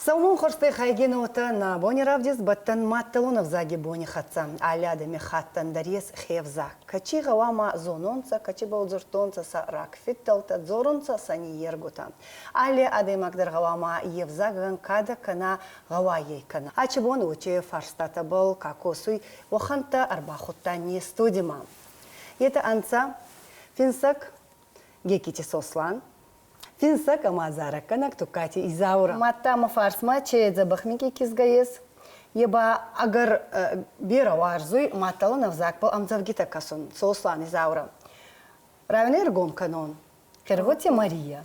Сӕумон хуӕрзтӕй хайгин уотӕ нӕ абони равдист бӕттӕн маддӕлон ӕвзаги бони хӕццӕ. Алли адӕми хаттӕн дӕр ес хе ӕвзаг. Кӕци гъӕуама зононцӕ, кӕцибӕл дзурдтонцӕ сӕ рагфидтӕлтӕ, дзорунцӕ сӕ ниййергутӕ. Алли адӕймаг дӕр гъӕуама е взагӕн кадӕ кӕна, гъӕуайӕй кӕна. Ачи бон уоти фарстатӕбӕл ка косуй, уӕхӕнттӕ ӕрбахудта не студимӕ. Етӕ ӕнцӕ финсӕг Гекити Сослан, финсӕг ӕма зарӕггӕнӕг Туккати Изаура. Мадта мӕ фарсмӕ че дзӕбӕх минкъий кизгӕ ес, е ба ӕгӕр берӕ уарзуй мадтӕлон ӕвзагбӕл ӕмдзӕвгитӕ кӕсун. Сослан Изаура. Райони ӕргом кӕнон. Хъиргъути Мария.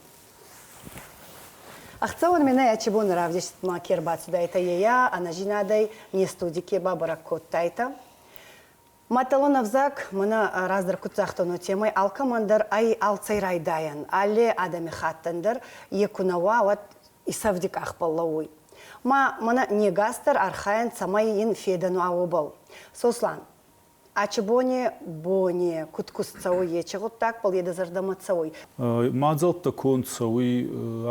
Ӕхцӕуӕн мин ӕй ачи бон равдистмӕ ке рбацудайтӕ ейӕ, ӕнӕзийнадӕй не студи ке бабӕрӕг кодтайтӕ. Маддӕлон ӕвзаг мӕнӕ раздӕр куд загътон, уотемӕй алкӕмӕн дӕр ӕй алцӕй райдайӕн. Алли адӕмихаттӕн дӕр е ку нӕ уа, уӕд исӕвди къахбӕл лӕууй. Ма мӕнӕ не гас дӕр архайӕн, цӕмӕй ин федӕн уа, уобӕл. Сослан, ачибони бони куд куст цӕуй, ечи гъуддагбӕл е дӕ зӕрдӕмӕ цӕуй? Мадзӕлттӕ конд цӕуй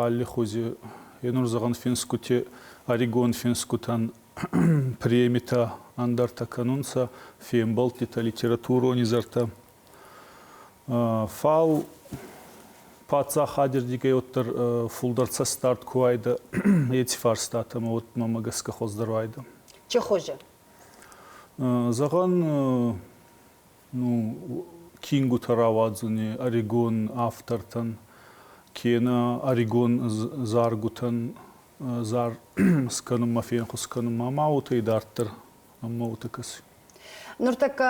аллихузи, е нур зӕгъӕн финсгути, ӕригон финсгутӕн премитӕ ӕндӕртӕ кӕнунцӕ, фембӕлдтитӕ, литературон изӕртӕ. Фал паддзахади рдигӕй уӕддӕр фулдӕр цӕстдард ку уайдӕ еци фарстатӕмӕ, уӕд мӕмӕ гӕсгӕ хуӕздӕр уайдӕ. Чи хузи? Зӕгъӕн, ну, кингутӕ рауадзуни ӕригон автортӕн кенӕ ӕригон заргутӕн зар скӕнунмӕ, фенхус кӕнунмӕ ӕма уотӕ идарддӕр ӕма уотӕ кӕсуй. Нуртӕккӕ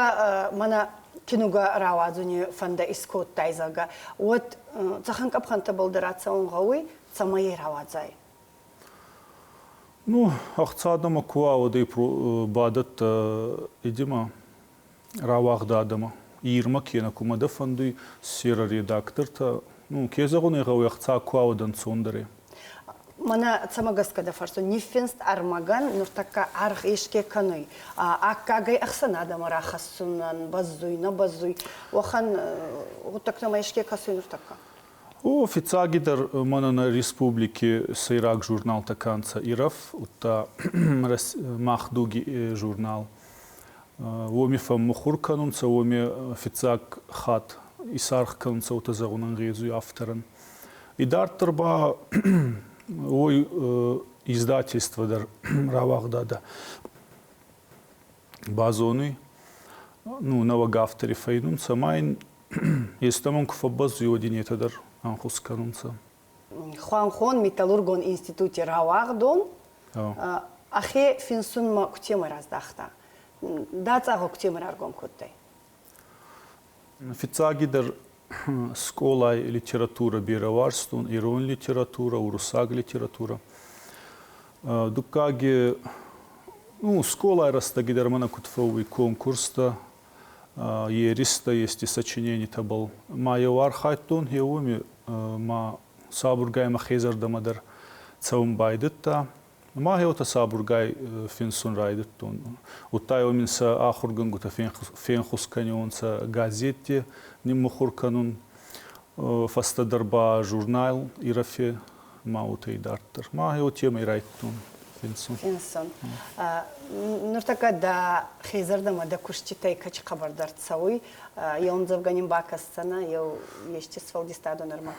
мӕнӕ кинугӕ рауадзуни фӕндӕ искодтай, зӕгъгӕ, уӕд цӕхӕн къӕпхӕнтӕбӕл дӕр ацӕун гъӕуй, цӕмӕй ӕй рауадзай? Ну, ӕхцадӕмӕ ку уа, уӕд ӕй бадӕттӕ идемӕ рауагъдадӕмӕ. Ирмӕ кенӕ кумӕ дӕ фӕндуй, сера редактортӕ, ну, ке зӕгъун ӕй гъӕуй, ӕхца ку уа, уӕд ӕнцондӕр ӕй. Мӕнӕ цӕмӕ гӕсгӕ дӕ фӕрсун, ниффинст ӕрмӕгӕн нуртӕккӕ аргъ еске кӕнуй. Аккагӕй ӕхсӕнадӕмӕ рахӕссунӕн бӕззуй, нӕ бӕззуй, уӕхӕн гъуддӕгтӕмӕ еске кӕсуй нуртӕккӕ? О, фиццагидӕр мӕнӕ нӕ республики сӕйраг журналтӕ ка нцӕ Ирӕф, удта Мах дуги журнал. Уоми фӕммухур кӕнунцӕ, уоми фиццаг хатт исаргъ кӕнунцӕ, уотӕ зӕгъун ӕнгъезуй авторӕн. Идарддӕр ба уой издательство дӕр рауагъдадӕ базонуй, ну, нӕуӕг автори фӕйнунцӕ, ма ин естӕмӕн ку фӕббӕззуй, уӕд ин етӕ дӕр ӕнхус кӕнунцӕ. Хуӕнхон металлургон институти рауагъдон ӕхе финсунмӕ кутемӕй раздахта? Дӕ цъагъо кутемӕй раргом кодтай? Фиццагидӕр скъолай литературӕ берӕ уарзтон, ирон литературӕ, уруссаг литературӕ. Дуккаги, ну, скъолай рӕстӕги дӕр мӕнӕ куд фӕууй конкурстӕ, еристӕ, ести сочиненитӕбӕл. Ма еу архайдтон, еуеми ма сабургай мӕхе зӕрдӕмӕ дӕр цӕун байдӕдта. Ма гъеуотӕ сабургай финсун райдӕдтон. Удта еу мин сӕ ахургӕнгутӕ фенхус кӕниуонцӕ газетти ниммухур кӕнун, фӕстӕдӕр ба журнал Ирӕфи ма уотӕ идарддӕр. Ма гъеуотемӕй райдтон финсун. Финсун. Нуртӕккӕ дӕ хезӕрдӕмӕ дӕ куститӕй кӕци хъӕбӕрдӕр цӕуй? Еу ӕмдзӕвгӕ нин бакӕсдзӕнӕ, еу ести сфӕлдистадон ӕрмӕг?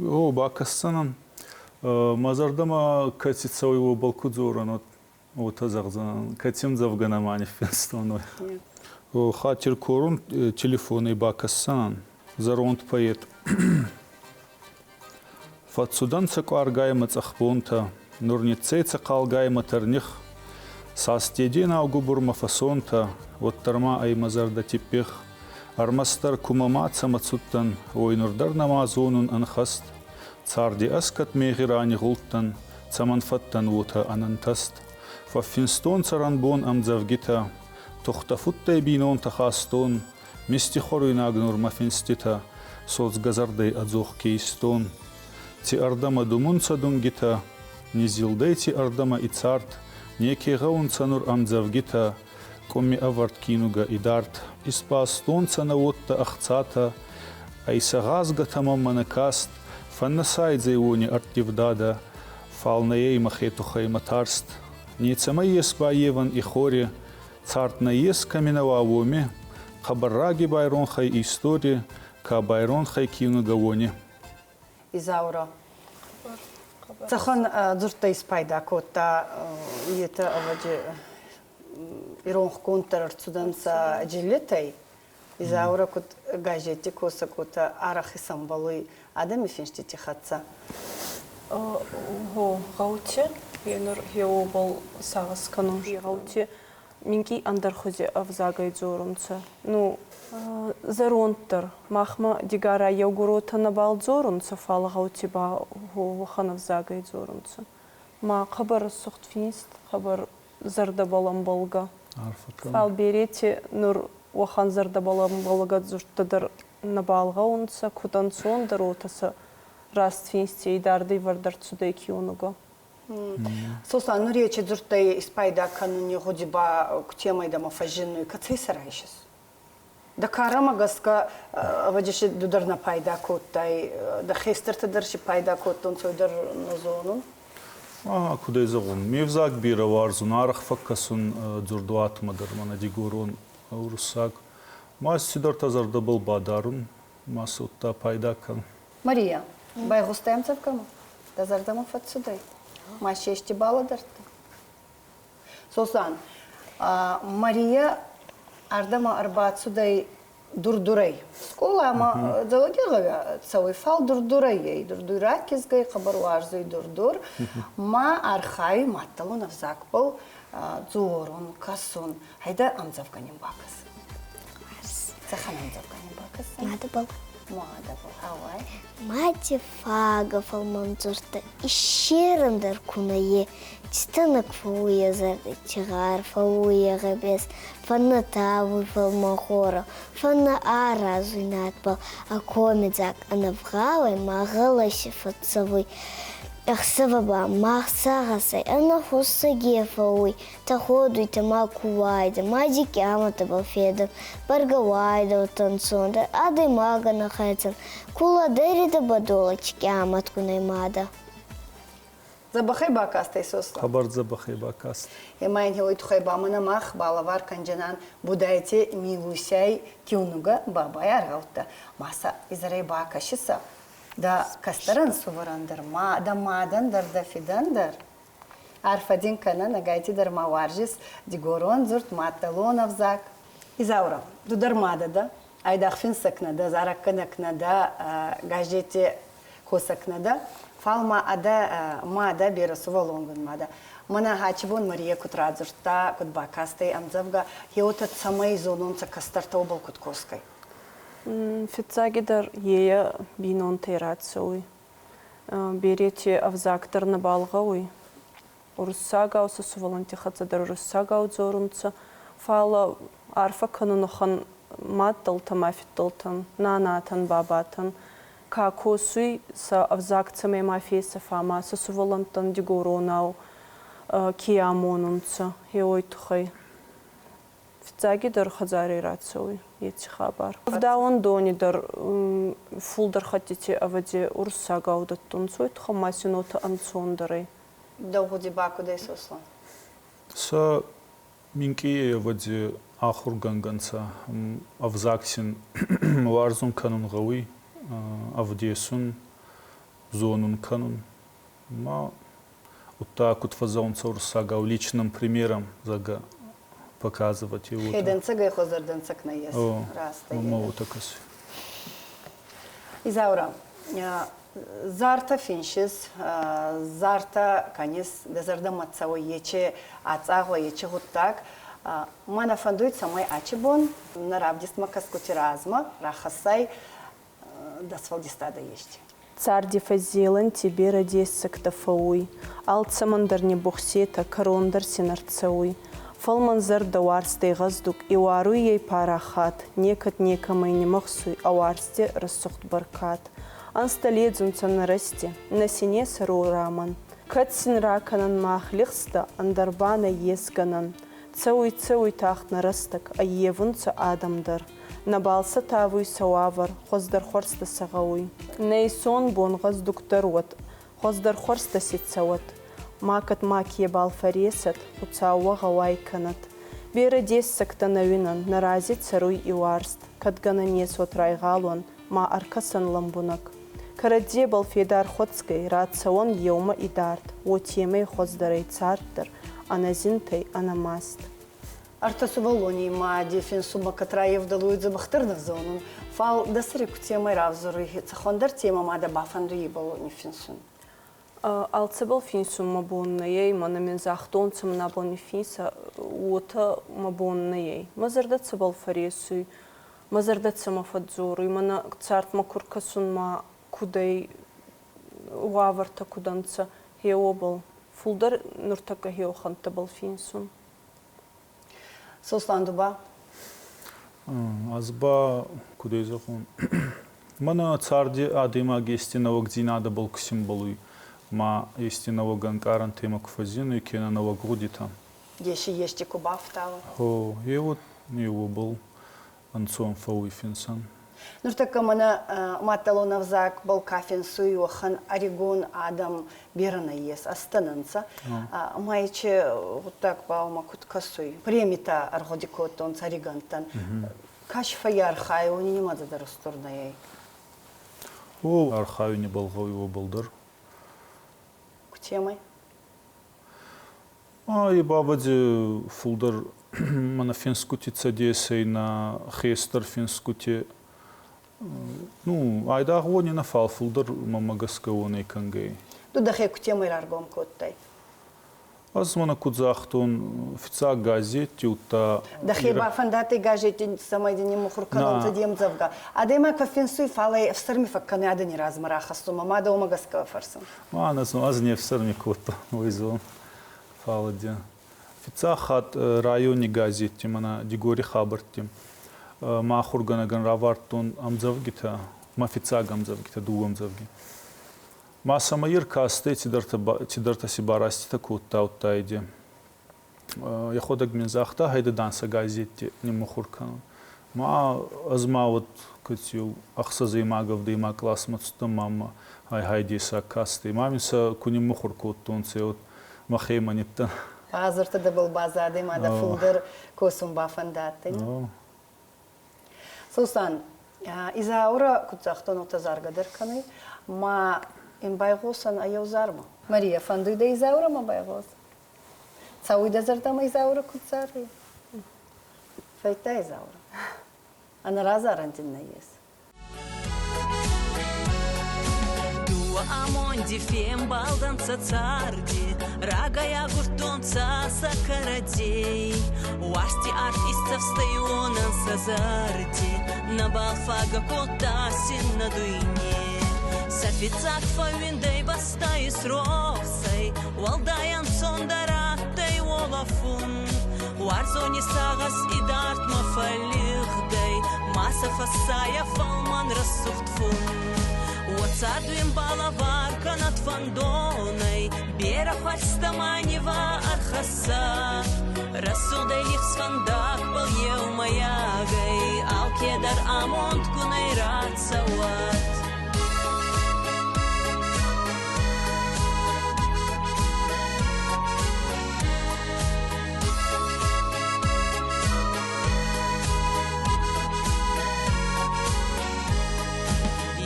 О, бакӕсдзӕнӕн. Мӕ зӕрдӕмӕ кӕци цӕуй, уобӕл ку дзорӕн, уотӕ зӕгъдзӕнӕн. Кӕци ӕмдзӕвгӕ нӕма ниффинстон, уой. Хатир корун, телефонӕй бакӕсдзӕнӕн. Зӕронд поэт. Фӕццудӕнцӕ къуаргай ӕма цъӕхбонтӕ, нур ниццӕйцӕ хъалгай ӕма тӕрних. Цас деденау губурмӕ фӕсонтӕ, уӕддӕр ма ӕй мӕ зӕрдӕ типпех. Ӕрмӕстдӕр кумӕ ма цӕмӕ цудтӕн, уой нур дӕр нӕма зонун ӕнхӕст. Царди ӕскӕд мегъи ранигъулдтӕн, цӕмӕн фӕдтӕн уотӕ ӕнӕнтӕст. Фӕффинстон цӕрӕнбон ӕмдзӕвгитӕ, тухтӕ-фудтӕй бийнонтӕ хастон, мисти хуӕруйнаг нур мӕ финститӕ, содзгӕ зӕрдӕй ӕдзох ке истон. Ци ӕрдӕмӕ думунцӕ дунгитӕ, низзилдӕй ци ӕрдӕмӕ и цард, неке гъӕунцӕ нур ӕмдзӕвгитӕ, къуми ӕвӕрд кинугӕ идард. Исбастонцӕ нӕ уодтӕ ӕхцатӕ, ӕй сӕ гъазгӕ тӕмӕнмӕ нӕ каст, фӕннӕсайдзӕй уони ӕрттивдадӕ. Фал нӕ ey мӕхе туххӕй мӕ тарст. Нецӕмӕй ес баййевӕн и хори, цард нӕййес кӕми нӕ уа, уоми. Хъӕбӕр раги байронх ӕй истори, ка байронх ӕй киунугӕ, уони. Изаура. Цӕхуӕн дзурдтӕ испайда кодта, етӕ ӕвӕдзи иронхгонддӕр ӕрцудӕнцӕ дзиллитӕй. Изаура куд газетти косӕг, уотӕ арӕх исӕмбӕлуй адӕми финстити хӕццӕ. Гъо, гъӕути, е нур гъеуобӕл сагъӕс кӕнун. Гъӕути минкъий ӕндӕрхузи ӕвзагӕй дзорунцӕ. Ну, зӕронддӕр. Махмӕ Дигара еугуротӕ нӕбал дзорунцӕ, фал гъӕути ба уӕхӕн ӕвзагӕй дзорунцӕ. Ма хъӕбӕр сугъд финст, хъӕбӕр зӕрдӕбӕл ӕмбӕлгӕ. Фал берети нур уӕхӕн зӕрдӕбӕл ӕмбӕлгӕ дзурдтӕ дӕр нӕбал гъӕунцӕ, куд ӕнцондӕр, уотӕ сӕ раст финсти идардӕй ивӕрд ӕрцудӕй киунугӕ. Сослан, нур ечи дзурдтӕй испайда кӕнуни гъуди ба кутемӕй дӕмӕ фӕззиннуй, кӕцӕй сӕ райсис? Дӕ карӕмӕ гӕсгӕ ӕвӕджи ду дӕр нӕ пайда кодтай, дӕ хестӕртӕ дӕр си пайда кодтонцӕ, уой дӕр нӕ зонун. Куд ӕй зӕгъун, ме взаг берӕ уарзун, арӕх фӕккӕсун дзурдуатмӕ дӕр, мӕнӕ дигорон, уруссаг. Ма цидӕртӕ зӕрдӕбӕл бадарун, ма сӕ удта пайда кӕнун. Мария, байгъустай ӕмдзӕвгӕмӕ? Дӕ зӕрдӕмӕ фӕццудӕй? Ма си ести балӕдӕрдтӕ? Сослан, Мария ардӕмӕ ӕрбацудӕй Дур-Дурӕй. Скъоламӕ Дзӕуӕгигъӕуи цӕуй, фал Дур-Дурӕй ӕй. Дур-Дуйраг кизгӕй хъӕбӕр уарзуй Дур-Дур. Ма архайуй маддӕлон ӕвзагбӕл дзорун, кӕсун. Гьӕйдӕ ӕмдзӕвгӕ нин бакӕсӕ. Цӕхӕн ӕмдзӕвгӕ нин бакӕсӕ? Мадӕбӕл. Мадӕбӕл, ауай. Мади фагӕ фӕлмӕн дзурдтӕ иссерӕн дӕр ку нӕййе, Титанок фӕууй ӕ зӕрди, гъар фӕууй ӕ гъӕбес, Фӕннӕ тавуй фӕлмӕн хорау, фӕннӕ аразуй надбӕл, Ӕ комидзаг ӕнӕвгъауӕй ма гъӕлӕси фӕццӕвуй. Ӕхсӕвӕ ба мах сагъӕсӕй ӕнӕхуссӕги фӕууй, Тӕходуйтӕ ма ку уайдӕ, ма ди хъиамӕтӕбӕл федӕн, Бӕргӕ уайдӕ ӕнцондӕр адӕймагӕн ӕхецӕн, Ку лӕдӕридӕ бӕдолӕ хъиамӕтгунӕй мадӕ. Дзӕбӕхӕй бакастӕй Сослан. Хъӕбӕр дзӕбӕхӕй бакаст. Ӕма ин уой туххӕй ба мӕнӕ мах балӕвар кӕнджӕнӕн Будайти Милусяй киунугӕ бабай аргъӕуттӕ. Ма сӕ изӕрӕй бакӕсисӕ. Дӕ кӕстӕр ӕнсувӕрӕн дӕр ма, дӕ мадӕн дӕр, дӕ фидӕн дӕр. Арфӕ дин кӕнӕн, ӕгайтидӕр ма уарзис дигорон дзурд, маддӕлон ӕвзаг. Изаура, ду дӕр мадӕ дӕ, айдагъ финсӕг нӕ дӕ, зарӕггӕнӕг нӕ дӕ, газети косӕг нӕ дӕ, фал ма адӕ мадӕ берӕ сувӕллонгун мадӕ. Мӕнӕ Хачибон Мария куд радзурдта, куд бакастӕй ӕмдзӕвгӕ, еуотӕ цӕмӕй зононцӕ кӕстӕртӕ уобӕл куд косгӕй? Фиццагидӕр е бийнонтӕй рацӕуй. Берети ӕвзаг дӕр нӕбал гъӕуй. Уруссагау сӕ сувӕллӕнтти хӕццӕ дӕр уруссагау дзорунцӕ. Фал арфӕ кӕнун уӕхӕн мадтӕлтӕ ма фидтӕлтӕн, нанатӕн, бабатӕн, ка косуй, сӕ ӕвзаг цӕмӕй ма фесӕфа ма сӕ сувӕллӕнттӕн дигоронау ке амонунцӕ, гъе уой туххӕй. Фиццагидӕр хӕдзарӕй рацӕуй еци хабар. Ӕвдауӕндони дӕр фулдӕр хӕттити, ӕвӕдзи, уруссагау дӕттунцӕ, уой туххӕн ма син уотӕ ӕнцондӕр ӕй. Дӕу гъуди ба куд ӕй, Сослан? Сӕ минкъийӕй, ӕвӕдзи, ахургӕнгӕ нцӕ. Ӕвзаг син уарзун кӕнун гъӕуй, ӕвдесун, зонун кӕнун. Ма удта куд фӕззӕгъунцӕ уруссагау личным примером, зӕгъгӕ, показывать его. Хедӕнцӕгӕй хуӕздӕр нӕййес. Раст. Мӕ уотӕ кӕсуй. Изаура, зартӕ финсис, зартӕ кӕнис, дӕ зӕрдӕмӕ цӕуй ечи ацъагъуӕ, ечи гъуддаг. Мӕнӕ фӕндуй, цӕмӕй ачи бон нӕ равдистмӕ кӕсгути размӕ рахӕссай дӕ сфӕлдистадӕ ести. Царди фӕззелӕнти берӕ дессӕгтӕ фӕууй, алцӕмӕн дӕр не бухсетӕ, кӕрон дӕр син ӕрцӕуй. Фӕлмӕнзӕрдӕ уарзтӕй гъӕздуг иуаруй ӕй парахат, некӕд некӕмӕй нимӕхсуй ӕ уарзти рӕсугъд бӕркад. Ӕнзтӕ ледзунцӕ нӕ рӕзти, нӕ си не сӕрурамӕн. Кӕд син ракӕнӕн мах лигъстӕ, ӕндӕр ба нӕййес гӕнӕн. Цӕуй, цӕуй тагъд нӕ рӕстӕг, ӕййевунцӕ адӕм дӕр. Нӕбал сӕ тавуй сӕ уавӕр, хуӕздӕр хуӕрзтӕ сӕ гъӕуй. Нӕ исон бон гъӕздугдӕр уӕд, хуӕздӕр хуӕрзтӕ си цӕуӕд. Макӕд макебал фӕрресӕд, Хуцау уӕ гъӕуай кӕнӕд. Берӕ дессӕгтӕ нӕ уинӕн, нӕ рази цӕруй и уарзт. Кӕд гӕнӕн ес, уӕд райгъал уӕн, ма ӕркӕсӕн лӕмбунӕг. Кӕрӕдзебӕл федар хуӕцгӕй, рацӕуӕн еумӕ идард, уотемӕй хуӕздӕр ӕй цард дӕр, ӕнӕзинтӕй, ӕнӕмаст. Ӕртӕ сувӕллони мади финсунмӕ кӕд райевдӕлуй дзӕбӕхдӕр нӕ зонун, фал дӕ сӕри кутемӕй равзаруй, цӕхуӕндӕр темӕ ма дӕ бафӕндуй ибӕл ниффинсун? Алцӕбӕл финсун мӕ бон нӕй, мӕнӕ мин загътонцӕ, мӕн абони финсӕ, уотӕ мӕ бон нӕй. Мӕ зӕрдӕ цӕбӕл фӕрресуй, мӕ зӕрдӕ цӕмӕ фӕдздзоруй, мӕнӕ цардмӕ ку ркӕсун ма куд ӕй, уавӕртӕ куд ӕнцӕ, гъе уобӕл. Фулдӕр нуртӕккӕ хеуӕхӕнттӕбӕл финсун. Сослан, ду ба? Ӕз ба, куд ӕй зӕгъон, мӕнӕ царди адӕймаг ести нӕуӕгдзийнадӕбӕл ку симбӕлуй, ма ести нӕуӕг ӕнкъарӕнтӕмӕ ку фӕззинуй кенӕ нӕуӕг гъудитӕ. Деси ести ку бафтауа. Гъо, е уод е уобӕл ӕнцон фӕууй финсӕн. Нуртӕккӕ мӕнӕ маддӕлон ӕвзагбӕл ка финсуй, уӕхӕн ӕригон адӕм берӕ нӕййес, ӕстӕн ӕнцӕ. Ӕма ечи гъуддаг ба уӕмӕ куд кӕсуй? Премитӕ ӕргъуди кодтонцӕ ӕригӕнттӕн. Ка си фӕййархайуй, уони нимӕдзӕ дӕр устур нӕй. О, архайуни бал гъӕуй уобӕл дӕр. Кутемӕй? Е бабади фулдӕр мӕнӕ финсгути цӕдесӕй нӕ хестӕр финсгути ну, айдагъ уони нӕ, фал фулдӕр мӕмӕ гӕсгӕ уонӕй кӕнгӕй. Ду дӕхе кутемӕй раргом кодтай? Ӕз мӕнӕ куд загътон, фиццаг газетти удта Дӕхе бафӕндадтӕй газетти, цӕмӕй дин ниммухур кӕнонцӕ де мдзӕвгӕ. Адӕймаг фӕффинсуй, фал ӕй ӕфсӕрми фӕккӕнуй адӕни размӕ рахӕссунмӕ. Ма дӕ уомӕ гӕсгӕ фӕрсун. Ма, ӕз не фсӕрми кодтон, уой зон. Фал фиццаг хатт райони газетти мӕнӕ Дигори хабӕртти мӕ ахургӕнӕгӕн равардтон ӕмдзӕвгитӕ, мӕ фиццаг ӕмдзӕвгитӕ, дууӕ ӕмдзӕвги. Ма сӕмӕ ӕркастӕй цидӕртӕ си бараститӕ кодта, удта Йӕхуӕдӕг мин загъта, гьӕйдӕ дӕнцӕ газетти ниммухур кӕнун. Ма ӕз ма уӕд кӕд еу ӕхсӕзӕймаг, ӕвдӕймаг къласмӕ цудтӕн ма мӕ гьай-гьай дессаг кастӕй. Ма мин сӕ ку ниммухур кодтонцӕ, уӕд мӕхемӕ ниттӕн. Базартӕ дӕбӕл базадӕй ма дӕ фулдӕр косун бафӕндадтӕй. Сослан, Изаура куд загътон, уотӕ заргӕ дӕр кӕнуй, ма ин байгъосӕн ӕ еу зармӕ. Мария, фӕндуй дӕ Изаурамӕ байгъос? Цӕуй дӕ зӕрдӕмӕ Изаура куд заруй? Фӕйдта Изаура. Ӕнӕразарӕн дин нӕййес. Дууӕ амонди фембалдӕнцӕ царди, рагӕй агурдтонцӕ сӕ кӕрӕдзей. Уарзти арт исцӕфстӕй уонӕн сӕ зӕрди, нӕбал фагӕ кодта син нӕ дуйне. Сӕ фиццаг фӕууиндӕй бӕстӕ исрохсӕй, уӕлдай ӕнцондӕр адтӕй уолӕфун. Уарзони сагъӕс идардмӕ фӕллигъдӕй, ма сӕ фӕссайа фӕлмӕн рӕсугъд фун. Уӕ цард уин балӕвар кӕнӕд фӕндонӕй, берӕ хуӕрзтӕ ма нивӕ ӕрхӕссӕд. Рӕсугъдӕй лигъз фӕндагбӕл еумӕйагӕй алкедӕр амондгунӕй рацӕуӕд.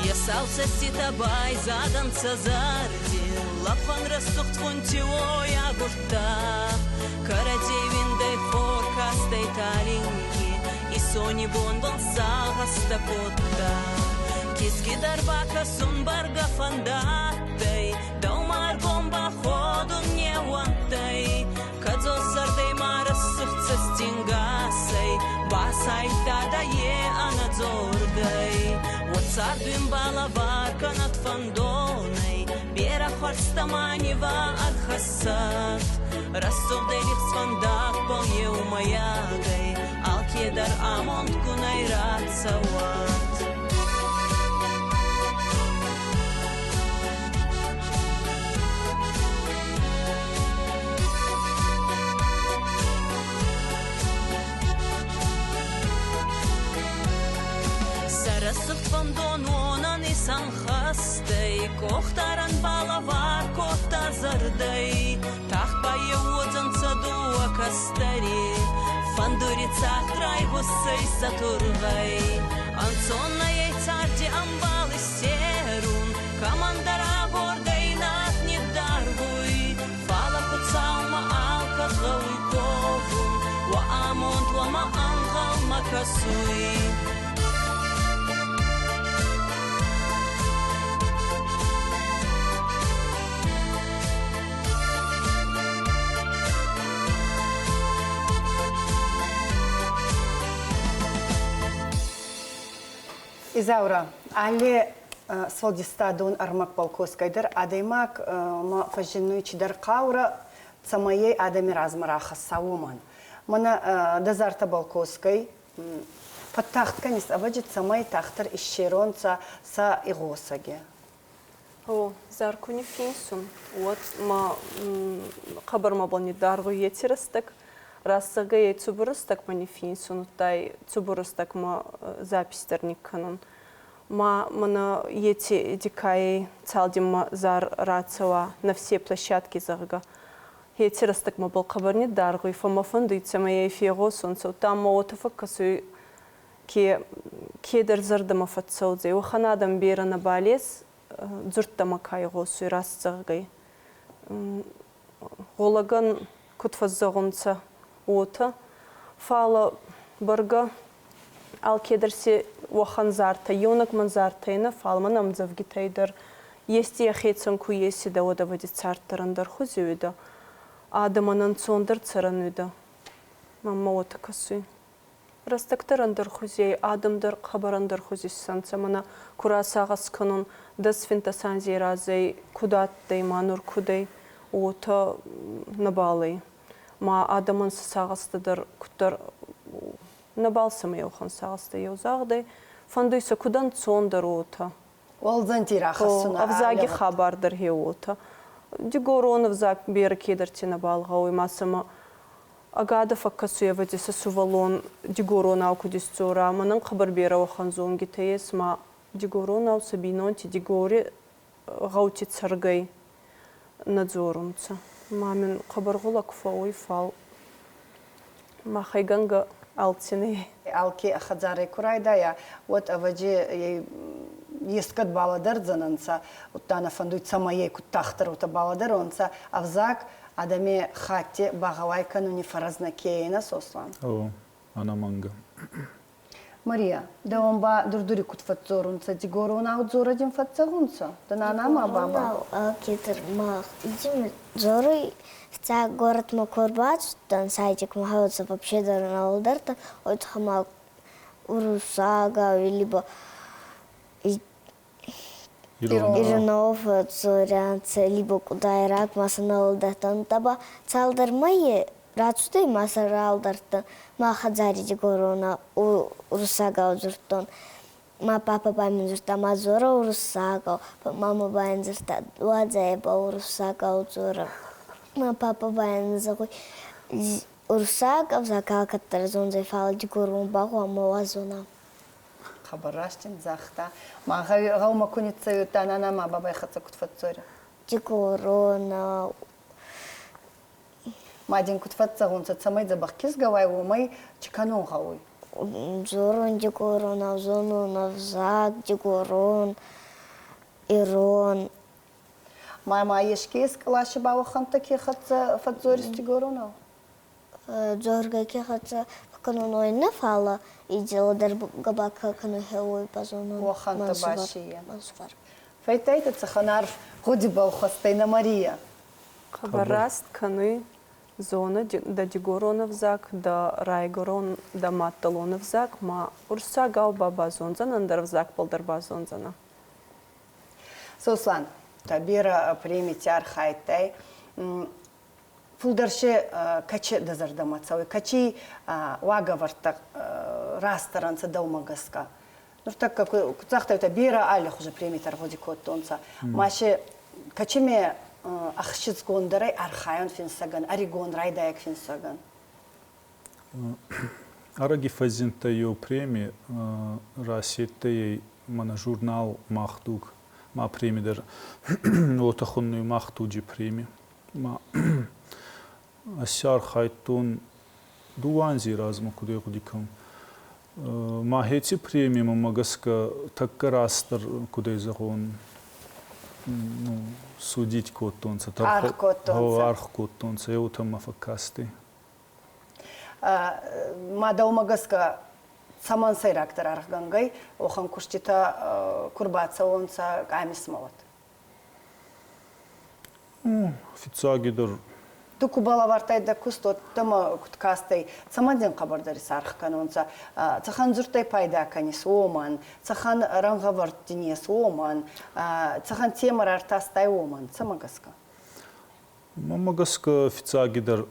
Йӕ сау цӕститӕ байзадӕнцӕ зӕрди, лӕхъуӕн рӕсугъд фунти уой агурдта. Кӕрӕдзей уиндӕй хор кастӕй талинги, исони бонбӕл сагъӕстӕ кодта. Кизги дӕр бакӕсун бӕргӕ фӕндадтӕй, дӕумӕ ӕргом баходун не уӕндтӕй. Кӕдзосзӕрдӕй ма рӕсугъд цӕстингасӕй басайдта дӕ е ӕнӕдзоргӕй. Уӕд цард уин балӕвар кӕнӕд фӕндонӕй, берӕ хуӕрзтӕ ма нивӕ ӕрхӕссӕд. Рӕсугъдӕй лигъз фӕндагбӕл еумӕйагӕй алкедӕр амондгунӕй рацӕуӕд. Сӕ рӕсугъд фӕндон уонӕн сӕнхӕстӕй, къохдарӕн балӕвар кодта зӕрдӕй. Тагъд байеуодзӕнцӕ дууӕ кӕстӕри, фӕндури цагъд райгъусдзӕй сӕ тургъӕй. Ӕнцон нӕй царди ӕмбал иссерун, кӕмӕндӕр агоргӕй над ниддаргъуй, фалӕ Хуцаумӕ алкӕд гъӕуй ковун, уӕ амонд уӕмӕ ӕнгъӕлмӕ кӕсуй. Изаура, алли сфӕлдистадон ӕрмӕгбӕл косгӕй дӕр адӕймаг ма фӕззиннуй чидӕр хъаурӕ, цӕмӕй ӕй адӕми размӕ рахӕсса, уомӕн. Мӕнӕ дӕ зартӕбӕл косгӕй, фӕттагъд кӕнис, ӕвӕджи, цӕмӕй тагъддӕр иссеронцӕ сӕ игъосӕги. О, зар ку ниффинсун, уӕд ма хъӕбӕр мӕбӕл ниддаргъуй еци рӕстӕг. Рӕстӕгӕй цубур рӕстӕгмӕ ниффинсун, удтай цубур рӕстӕгмӕ запись дӕр никкӕнун. Ма мӕнӕ еци дикайӕй цалдинмӕ зар рацӕуа на все площадки, зӕгъгӕ. Еци рӕстӕг мӕбӕл хъӕбӕр ниддаргъуй, фал мӕ фӕндуй, цӕмӕй ӕй фегъосонцӕ, удта мӕ уотӕ фӕккӕсуй, ке кедӕр зӕрдӕмӕ фӕццӕудзӕй, уӕхӕн адӕм берӕ нӕбал ес, дзурдтӕмӕ ка игъосуй, раст зӕгъгӕй. Гъулӕгӕн куд фӕззӕгъунцӕ, уотӕ. Фал бӕргӕ алкедӕр си уӕхӕн зартӕ, еунӕг мӕн зартӕй нӕ, фал мӕн ӕмдзӕвгитӕй дӕр ести ӕхецӕн ку есидӕ, уӕд ӕвӕдзи цард дӕр ӕндӕр хузи уидӕ. Адӕмӕн ӕнцондӕр цӕрӕн уидӕ. Мӕнмӕ уотӕ кӕсуй. Рӕстӕг дӕр ӕндӕрхузӕй, адӕм дӕр хъӕбӕр ӕндӕрхузи иссӕнцӕ. Мӕнӕ ку расагъӕс кӕнун, дӕс-финддӕс анзей разӕй куд адтӕй ма нур куд ӕй, уотӕ нӕбал ӕй. Ма адӕмӕн сӕ сагъӕстӕ дӕр куддӕр нӕбал сӕмӕ еуӕхӕн сагъӕстӕ еу загъдӕй. Фӕндуй сӕ куд ӕнцондӕр, уотӕ. Уӕлдзӕнти рахӕссун. Ӕвзаги хабар дӕр хе уотӕ. Дигорон ӕвзаг берӕ кедӕрти нӕбал гъӕуй, ма сӕмӕ ӕгадӕ фӕккӕсуй, ӕвӕдзи, сӕ сувӕллон дигоронау куд исдзора. Мӕнӕн хъӕбӕр берӕ уӕхӕн зонгитӕ ес, ма дигоронау сӕ бийнонти Дигори гъӕути цӕргӕй нӕ дзорунцӕ. Ма мин хъӕбӕр гъулӕг фӕууй, фал махӕйгӕнгӕ алци нӕй. Алке хӕдзарӕй ку райдайа, уӕд, ӕвӕдзи, ескӕд балӕдӕрдзӕнӕнцӕ, удта нӕ фӕндуй, цӕмӕй ӕй куд тагъддӕр уотӕ балӕдӕронцӕ, ӕвзаг адӕми хатти багъӕуай кӕнуни фӕрӕзнӕ ке ӕй, нӕ, Сослан? О, ӕнӕмӕнгӕ. Мария, дӕуӕн ба Дур-Дури куд фӕдздзорунцӕ, дигоронау дзорӕ дин фӕццӕгъунцӕ? Дӕ нана ма баба? Алкедӕр мах идзим дзоруй, фиццаг городмӕ ку ӕрбацудтӕн, садикмӕ хӕццӕ вообще дӕр нӕ уой туххӕй ма уруссагау либо Иронау фӕдздзорӕнцӕ, либо къудайраг ма сӕ нӕ ба цалдӕр мӕйи рацудӕй ма сӕ ралдардтан. Ма хӕдзари дигорона уруссагау дзурдтон. Ма папа ба мин дзурдта, ма дзорӕ уруссагау. Мама ба ин дзурдта, уадзӕ ба уруссагау дзорӕ. Ма папа ба ин зӕгъуй, уруссаг ӕвзаг алкӕддӕр зондзӕй, фал дигорон ба гъуамӕ уадзона. Хъӕбӕр раст ин загъта. Ма гъӕумӕ ку ниццӕуидта, нана ма бабай хӕццӕ куд фӕдздзорӕ? Дигорона. Ма дин куд фӕццӕгъунцӕ, цӕмӕй дзӕбӕх кизгӕ уай, уомӕй чи кӕнун гъӕуй? Дзорун дигоронау, зонун ӕвзаг, дигорон, ирон. Ма ма еске къласи бауӕхӕнттӕ ке хӕццӕ фӕдздзорис дигоронау? Дзоргӕ ке хӕццӕ кӕнун, уой нӕ, фалӕ идзелдӕр габака кӕнун уой базонун. Уӕхӕнттӕ ба си Фӕйттайтӕ цӕхӕн арф гъудибӕл хуӕстӕй нӕ Мария. Хъӕбӕр раст кӕнуй зонӕ дӕ дигорон ӕвзаг, дӕ райгурон, дӕ маддӕлон ӕвзаг, ма уруссагау ба базондзӕнӕ, ӕндӕр ӕвзагбӕл дӕр базондзӕнӕ. Сослан, та берӕ премити архайдтай. Фулдӕр се кӕчи дӕ зӕрдӕмӕ цӕуй, кӕчи уагӕвӕрдтӕ растдӕр ӕнцӕ дӕумӕ гӕсгӕ? Нуртӕккӕ куд загътай, берӕ аллихузи премитӕ ӕргъуди кодтонцӕ. Ма се кӕчиме ӕхсицгондӕрӕй архайун финсӕгӕн, ӕригон райдайӕг финсӕгӕн? Ӕрӕги фӕззиндтӕй еу преми, расидтӕй мӕнӕ журнал «Мах дуг», ма преми дӕр уотӕ хуннуй «Мах дуджи преми». Ма аци архайдтон дууӕ анзи размӕ, куд ӕй гъуди кӕнун. Мӕхеци премимӕ гӕсгӕ тӕккӕ растдӕр, куд ӕй зӕгъон, ну, судить кодтонцӕ, аргъ кодтонцӕ. Аргъ кодтонцӕ, еутӕ мӕ фӕккастӕй. Ма дӕумӕ гӕсгӕ цӕмӕн сӕйрагдӕр аргъгӕнгӕй уӕхӕн куститӕ ку рбацӕуонцӕ къамисмӕ уӕд? Фиццагидӕр Ду ку балӕвардтай дӕ куст, уӕдта куд кастӕй, цӕмӕн дин хъӕбӕрдӕр исаргъ кӕнунцӕ? Цӕхӕн дзурдтӕй пайда кӕнис, уомӕн? Цӕхӕн рӕнгъӕвӕрд дин ес, уомӕн? Цӕхӕн темӕ рартастай, уомӕн? Цӕмӕ гӕсгӕ? Мӕнмӕ гӕсгӕ, фиццагидӕр,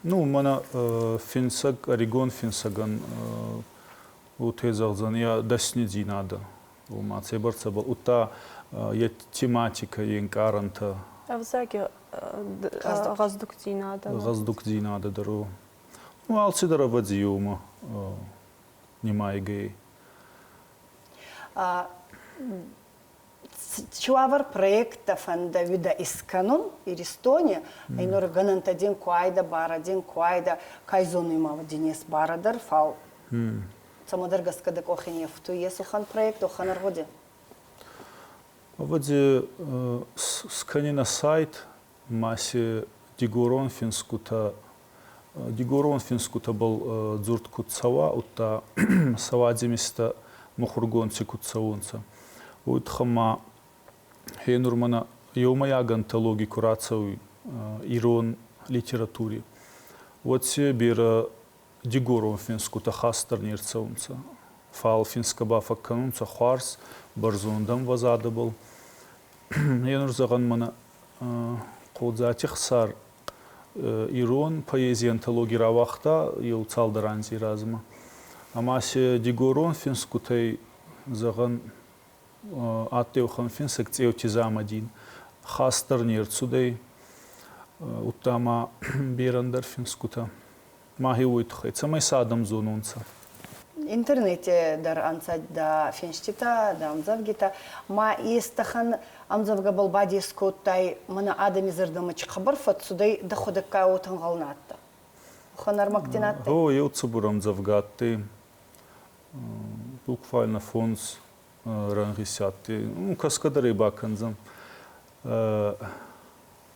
ну, мӕнӕ финсӕг, ӕригон финсӕгӕн уотӕ зӕгъдзӕн, йӕ дӕснидзийнадӕ, ома цӕйбӕрцӕбӕл, удта йӕ тематикӕ, йе нкъарӕнтӕ. Ӕвзаги гъӕздугдзийнадӕ. Гъӕздугдзийнадӕ дӕр у. Ну, алцидӕр ӕвӕдзи еумӕ нимайгӕй. Циуавӕр проекттӕ фӕндӕуидӕ искӕнун Иристони, инор гӕнӕнтӕ дин ку айдӕ, барӕ дин ку айдӕ, кай зонуй ма дин ес барӕ дӕр, фал цӕмӕдӕр гӕсгӕ дӕ къохи не фтуй ес уӕхӕн проект, уӕхӕн ӕргъуди? Ӕвӕдзи, скӕнинӕ сайт, ма си дигорон финсгутӕ дигорон финсгутӕбӕл дзурд куд цӕуа, удта сӕ уадзимистӕ мухургонд си куд цӕунцӕ. Уой туххӕн ма хе нур мӕнӕ еумӕйаг антологи ку рацӕуй ирон литератури, уӕд си берӕ дигорон финсгутӕ хастдӕр не рцӕунцӕ. Фал финсгӕ ба фӕккӕнунцӕ хуарз, бӕрзонд ӕмвӕзадӕбӕл. Е нур зӕгъӕн мӕнӕ Хъодзати Хсар ирон поэзий антологи рауагъта еу цалдӕр анзи размӕ. Ӕма си дигорон финсгутӕй, зӕгъӕн, адтӕй уӕхӕн финсӕг Цъеути Замӕдин. Хаст дӕр не рцудӕй, удта ма берӕ ӕндӕр финсгутӕ. Мӕхе уой туххӕй, цӕмӕй сӕ адӕм зононцӕ. Интернете дӕр ӕнцӕ дӕ финститӕ, дӕ ӕмдзӕвгитӕ. Ма естӕхӕн ӕмдзӕвгӕбӕл бадес кодтай, мӕнӕ адӕми зӕрдӕмӕ чи хъӕбӕр фӕццудӕй, дӕхуӕдӕгка уотӕ ӕнгъӕл нӕ адтӕ? Уӕхӕн ӕрмӕгти нӕ адтӕй? Гъо, еу цубур ӕмдзӕвгӕ адтӕй, буквально фондз рӕнгъи си адтӕй. Ну, кӕсгӕ дӕр ӕй бакӕндзӕн.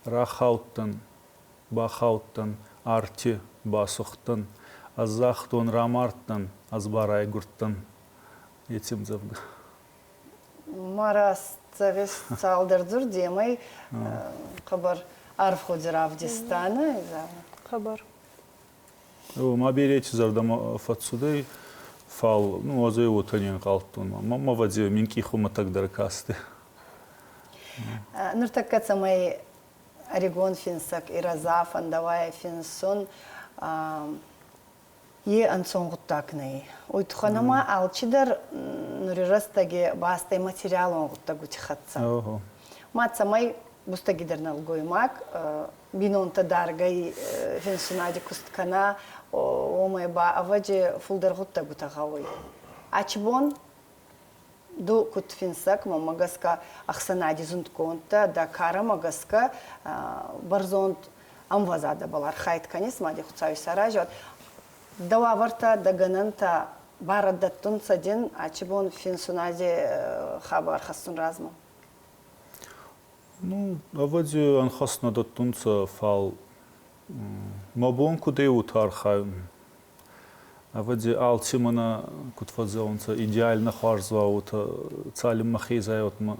Рахаудтӕн бахаудтӕн, арти басугъдтӕн, ӕз загътон, рамардтӕн, ӕз ба райгурдтӕн. Еци ӕмдзӕвгӕ. Ма раст зӕгъис цалдӕр дзурдемӕй хъӕбӕр арф гъуди равдистан. Хъӕбӕр. Ма берети зӕрдӕмӕ фӕццудӕй, фал ну, ӕз ӕй уотӕ не нгъалдтон. Ма ӕвӕдзи минкъий хумӕтӕгдӕр касти. Нуртӕккӕ цӕмӕй ӕригон финсӕг ирӕза, фӕндӕуай финсун, е ӕнцон гъуддаг нӕй. Уой туххӕн ӕма алчидӕр нури рӕстӕги бастӕй материалон гъуддӕгути хӕццӕ. Ма цӕмӕй бустӕгидӕр нӕлгоймаг бийнонтӕ даргӕй финсунади куст кӕна, уомӕй ба ӕвӕдзи фулдӕр гъуддӕгутӕ гъӕуй. Ачи бон Ду куд финсӕг, мӕмӕ гӕсгӕ ӕхсӕнади зундгондтӕ, дӕ карӕмӕ гӕсгӕ бӕрзонд ӕмвӕзадӕбӕл архайд кӕнис, ма ди Хуцау исаразӕд. Дӕ уавӕртӕ, дӕ гӕнӕнтӕ барӕ дӕттунцӕ дин ачи бон финсунади хабар хӕссун размӕ? Ну, ӕвӕдзи, ӕнхӕст нӕ дӕттунцӕ, фал мӕ бон куд ӕй уотӕ архайун. Ӕвӕдзи, алци мӕнӕ, куд фӕззӕгъунцӕ, идеально хуарз уа, уотӕ цалинмӕ хезай, уӕдмӕ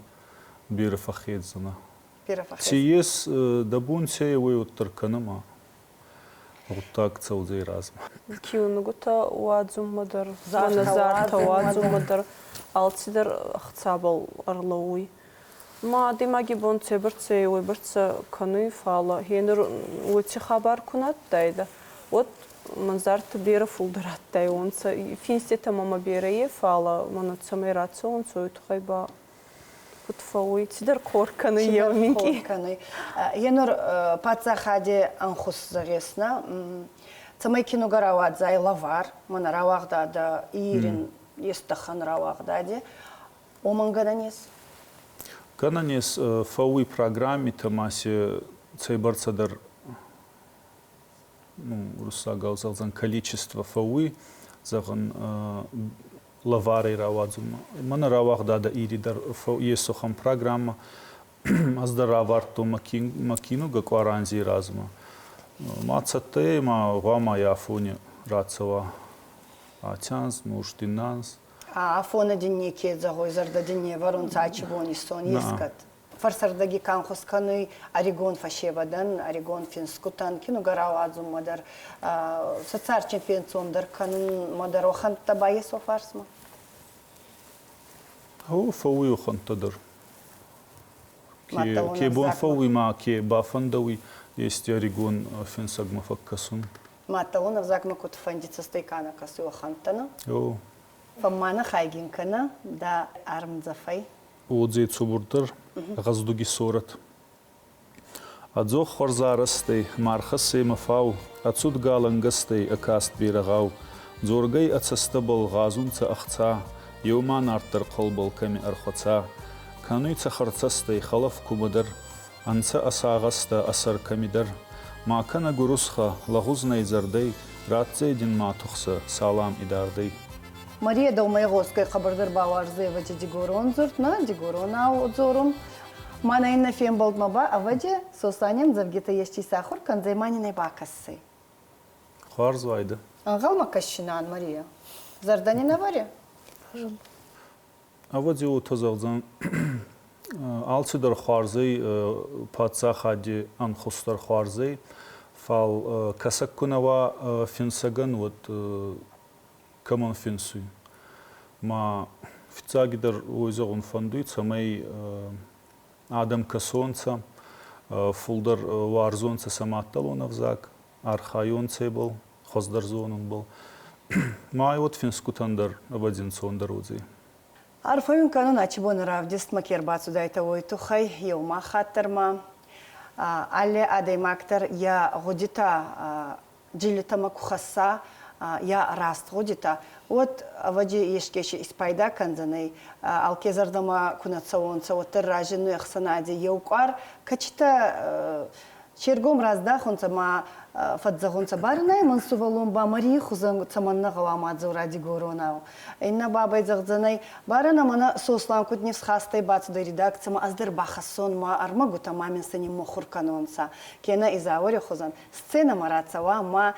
берӕ фӕххездзӕнӕ. Берӕ фӕххездзӕнӕ. Ци ес дӕ бон, ци ӕй, уой уӕддӕр кӕнӕ ма гъуддаг цӕудзӕй размӕ. Киунугутӕ уадзунмӕ дӕр, зартӕ уадзунмӕ дӕр алцидӕр ӕхцабӕл ӕрлӕууй. Ма адӕймаги бон цӕйбӕрцӕ уойбӕрцӕ кӕнуй, фал хенур уоци хабар ку нӕ адтайдӕ, уӕд мӕн зартӕ берӕ фулдӕр адтайуонцӕ. Финститӕ мӕмӕ берӕ е, фал мӕнӕ цӕмӕй рацӕуонцӕ, уой туххӕй ба куд фӕууй, цидӕр хъор кӕнуй еу минкъий. Кӕнуй. Енур паддзахади ӕнхус зӕгъесна, цӕмӕй киногӕ рауадзай лӕвар, мӕнӕ рауагъдадӕ Ирин естӕхӕн рауагъдади. Уомӕн гӕнӕн ес? Гӕнӕн ес, фӕууй программитӕ ма си цӕйбӕрцӕдӕр, ну, уруссагау зӕгъдзӕн, количество фӕууй, зӕгъӕн, лӕварӕй рауадзунмӕ. Мӕнӕ рауагъдадӕ Ири дӕр ес уӕхӕн программӕ. Ӕз дӕр равардтон мӕ кинугӕ къуар анзи размӕ. Ма цӕттӕй ма гъуама афони рацӕуа. Аци анз, может, иннӕ анз. Афонӕ дин неке зӕгъуй, зӕрдӕ дин не вӕрунцӕ ачи бони сон ескӕд. Фӕрсӕрдӕги ка ӕнхус кӕнуй ӕригон фӕсевӕдӕн, ӕригон финсгутӕн, кинугӕ рауадзунмӕ дӕр, сӕ цард фенцондӕр кӕнунмӕ дӕр уӕхӕнттӕ ба ес уӕ фарсмӕ? Гъо, фӕууй уӕхӕнттӕ дӕр. Ке бон фӕууй ма ке бафӕндӕуй ести ӕригон финсӕгмӕ фӕккӕсун. Мадтӕлон ӕвзагмӕ куд фӕнди цӕстӕй ка нӕ кӕсуй, уӕхӕнттӕ нӕ? Гъо. Фӕммӕнӕ хайгин кӕнӕ дӕ армдзӕфӕй. Уодзӕй цубурдӕр гъӕздуги сорӕт. Ӕдзох хуӕрзарӕзтӕй, ма рхӕссӕ мӕ фау, ӕ цуд галӕнгӕстӕй ӕ каст берӕгъау. Дзоргӕй ӕ цӕстӕбӕл гъазунцӕ ӕхца, еума нарддӕр хъолбӕл кӕми ӕрхуӕца. Кӕнуй цӕхӕрцӕстӕй хӕлӕф кумӕдӕр, ӕнцӕ ӕ сагъӕстӕ ӕ сӕр кӕмидӕр. Ма кӕнӕ гурусхӕ, лӕгъуз нӕй зӕрдӕй, ратдзӕй дин ма тухсӕ салам идардӕй. Мария, дӕумӕ игъосгӕй хъӕбӕрдӕр бауарздзӕй, ӕвӕдзи, дигорон дзурд, нӕ, дигоронау дзорун. Мӕнӕ иннӕ фембӕлдмӕ ба, ӕвӕдзи, Сослани ӕмдзӕвгитӕ ести исахур кӕндзӕй ма нин ӕй бакӕсдзӕй. Хуарз уайдӕ. Ӕнгъӕлмӕ кӕсинан, Мария. Зӕрдӕ нин ӕвӕри? Ӕвӕдзи, уотӕ зӕгъдзӕн, алцидӕр хуарз ӕй, паддзахади ӕнхус дӕр хуарз ӕй, фал кӕсӕг ку нӕ уа финсӕгӕн, уӕд кӕмӕн финсуй. Ма фиццагидӕр уой зӕгъун фӕндуй, цӕмӕй адӕм кӕсонцӕ, фулдӕр уарзонцӕ сӕ маддӕлон ӕвзаг, архайонцӕ ибӕл, хуӕздӕр зонунбӕл. Ма уӕд финсгутӕн дӕр, ӕвӕдзи, ӕнцондӕр уодзӕй. Арфӕ уин кӕнун ачи бони равдистмӕ ке рбацудайтӕ, уой туххӕй. Еума хатт дӕр ма алли адӕймаг дӕр йӕ гъудитӕ дзиллитӕмӕ ку хӕсса, йӕ раст гъудитӕ, уӕд, ӕвӕдзи, еске си испайда кӕндзӕнӕй. Алке зӕрдӕмӕ ку нӕ цӕуонцӕ, уӕддӕр разиннуй ӕхсӕнади еу къуар, кӕцитӕ се ргом раздахунцӕ ма фӕдздзӕгъунцӕ баринӕй мӕн сувӕллон ба Марийи хузӕн цӕмӕннӕ гъӕуама дзора дигоронау. Иннӕ бабӕй зӕгъдзӕнӕй, барӕнӕ мӕнӕ Сослан куд нифсхастӕй бацудӕй редакцимӕ, ӕз дӕр бахӕссон ма ӕрмӕгутӕ ма мин сӕ ниммухур кӕнонцӕ. Кенӕ Изаури хузӕн сценӕмӕ рацӕуа ма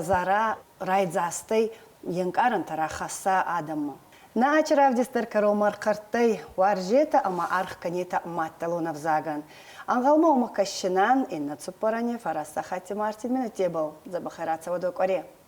зара райдзастӕй е нкъарӕнтӕ рахӕсса адӕммӕ. Нӕ ачи равдист дӕр кӕронмӕ ӕрхъӕрттӕй, уарзетӕ ӕма аргъ кӕнетӕ маддӕлон ӕвзагӕн. Ӕнгъӕлмӕ уӕмӕ кӕсинан иннӕ цуппӕрӕни фараст сахатти ма ӕртин минуттебӕл. Дзӕбӕхӕй рацӕуӕд уӕ къуӕре.